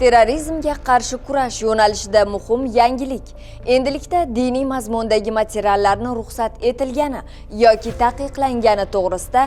Terrorizmga qarshi kurash yo'nalishida muhim yangilik. Endilikda diniy mazmundagi materiallarni ruxsat etilgani yoki taqiqlangani to'g'risida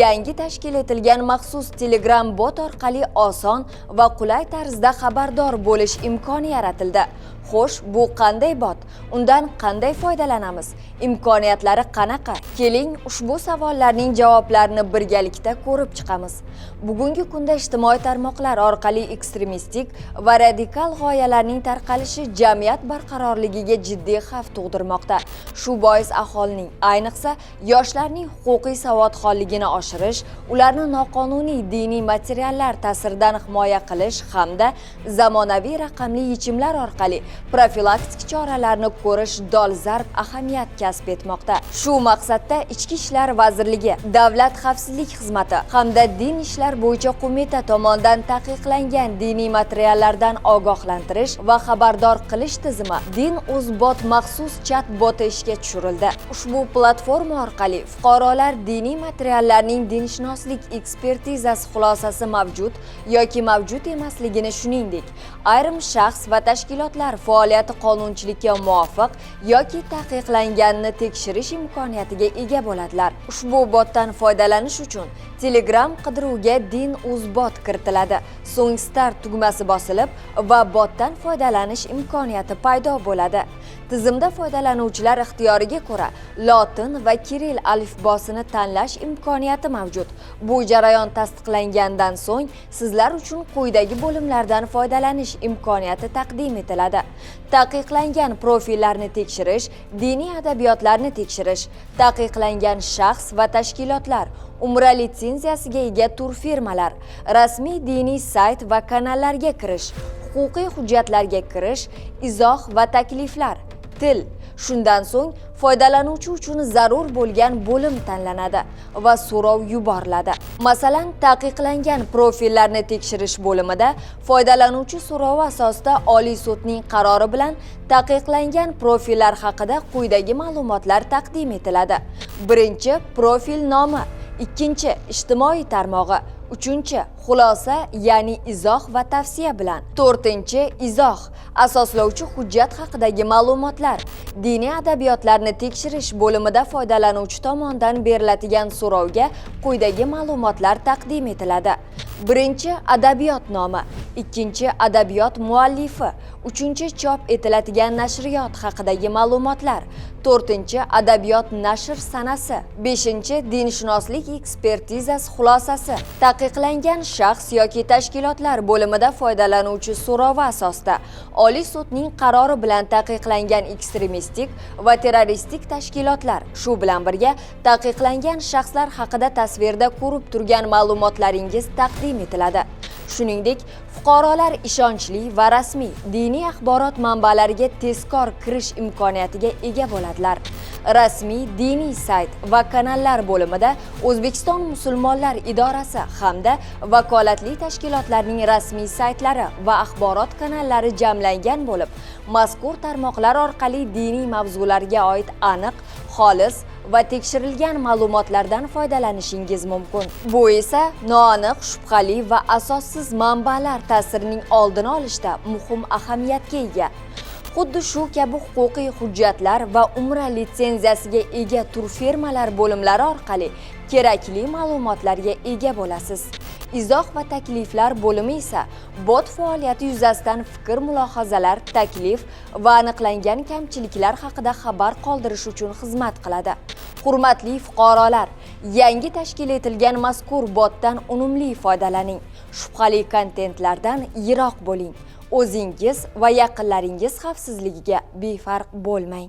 yangi tashkil etilgan maxsus Telegram bot orqali oson va qulay tarzda xabardor bo'lish imkoni yaratildi. Xo'sh, bu qanday bot? Undan qanday foydalanamiz? Imkoniyatlari qanaqa? Keling, ushbu savollarning javoblarini birgalikda ko'rib chiqamiz. Bugungi kunda ijtimoiy tarmoqlar orqali ekstremistik va radikal g'oyalarning tarqalishi jamiyat barqarorligiga jiddiy xavf tug'dirmoqda. Shu bois aholining, ayniqsa yoshlarning huquqiy savodxonligini oshirish, ularni noqonuniy diniy materiallar ta'siridan himoya qilish hamda zamonaviy raqamli yechimlar orqali profilaktik choralarni ko'rish dolzarb ahamiyat kasb etmoqda. Shu maqsadda Ichki ishlar vazirligi, Davlat xavfsizlik xizmati hamda Din ishlar bo'yicha qo'mita tomonidan taqiqlangan diniy materiallardan ogohlantirish va xabardor qilish tizimi Din Uz bot maxsus chat boti ishga tushirildi. Ushbu platforma orqali fuqarolar diniy materiallarning dinshunoslik ekspertizasi xulosasi mavjud yoki mavjud emasligini, shuningdek, ayrim shaxs va tashkilotlar faoliyati qonunchilikka muvofiq yoki taqiqlanganini tekshirish imkoniyatiga ega bo'ladilar. Ushbu botdan foydalanish uchun Telegram qidiruvga Din Uz bot kiritiladi. So'ng "Start" tugmasi bosilib va botdan foydalanish imkoniyati paydo bo'ladi. Tizimda foydalanuvchilar ixtiyoriga ko'ra lotin va kiril alifbosini tanlash imkoniyati mavjud. Bu jarayon tasdiqlangandan so'ng sizlar uchun quyidagi bo'limlardan foydalanish imkoniyati taqdim etiladi: taqiqlangan profillarni tekshirish, diniy adabiyotlarni tekshirish, taqiqlangan shaxs va tashkilotlar, umra litsenziyasiga ega turfirmalar, rasmiy diniy sayt va kanallarga kirish, huquqiy hujjatlarga kirish, izoh va takliflar, til. Shundan so'ng foydalanuvchi uchun zarur bo'lgan bo'lim tanlanadi va so'rov yuboriladi. Masalan, taqiqlangan profillarni tekshirish bo'limida foydalanuvchi so'rovi asosida Oliy sudning qarori bilan taqiqlangan profillar haqida quyidagi ma'lumotlar taqdim etiladi: birinchi, profil nomi; ikkinchi, ijtimoiy tarmog'i; uchinchi, xulosa, ya'ni izoh va tavsiya bilan; to'rtinchi, izoh, asoslovchi hujjat haqidagi ma'lumotlar. Diniy adabiyotlarni tekshirish bo'limida foydalanuvchi tomonidan beriladigan so'rovga quyidagi ma'lumotlar taqdim etiladi: birinchi, adabiyot nomi; ikkinchi, adabiyot muallifi; uchinchi, chop etiladigan nashriyot haqidagi ma'lumotlar; to'rtinchi, adabiyot nashr sanasi; beshinchi, dinshunoslik ekspertizasi xulosasi. Taqiqlangan shaxs yoki tashkilotlar bo'limida foydalanuvchi so'rovi asosida Oliy sudning qarori bilan taqiqlangan ekstremistik va terroristik tashkilotlar, shu bilan birga taqiqlangan shaxslar haqida tasvirda ko'rib turgan ma'lumotlaringiz taqdim etiladi. Shuningdek, fuqarolar ishonchli va rasmiy diniy axborot manbalariga tezkor kirish imkoniyatiga ega bo'ladilar. Rasmiy diniy sayt va kanallar bo'limida O'zbekiston musulmonlar idorasi hamda vakolatli tashkilotlarning rasmiy saytlari va axborot kanallari jamlangan bo'lib, mazkur tarmoqlar orqali diniy mavzularga oid aniq, xolis va tekshirilgan ma'lumotlardan foydalanishingiz mumkin. Bu esa noaniq, shubhali va asossiz manbalar ta'sirining oldini olishda muhim ahamiyatga ega. Xuddi shu kabi huquqiy hujjatlar va umra litsenziyasiga ega turfirmalar bo'limlari orqali kerakli ma'lumotlarga ega bo'lasiz. Izoh va takliflar bo'limi esa bot faoliyati yuzasidan fikr mulohazalar, taklif va aniqlangan kamchiliklar haqida xabar qoldirish uchun xizmat qiladi. Hurmatli fuqarolar, yangi tashkil etilgan mazkur botdan unumli foydalaning, shubhali kontentlardan yiroq bo'ling, o'zingiz va yaqinlaringiz xavfsizligiga befarq bo'lmang.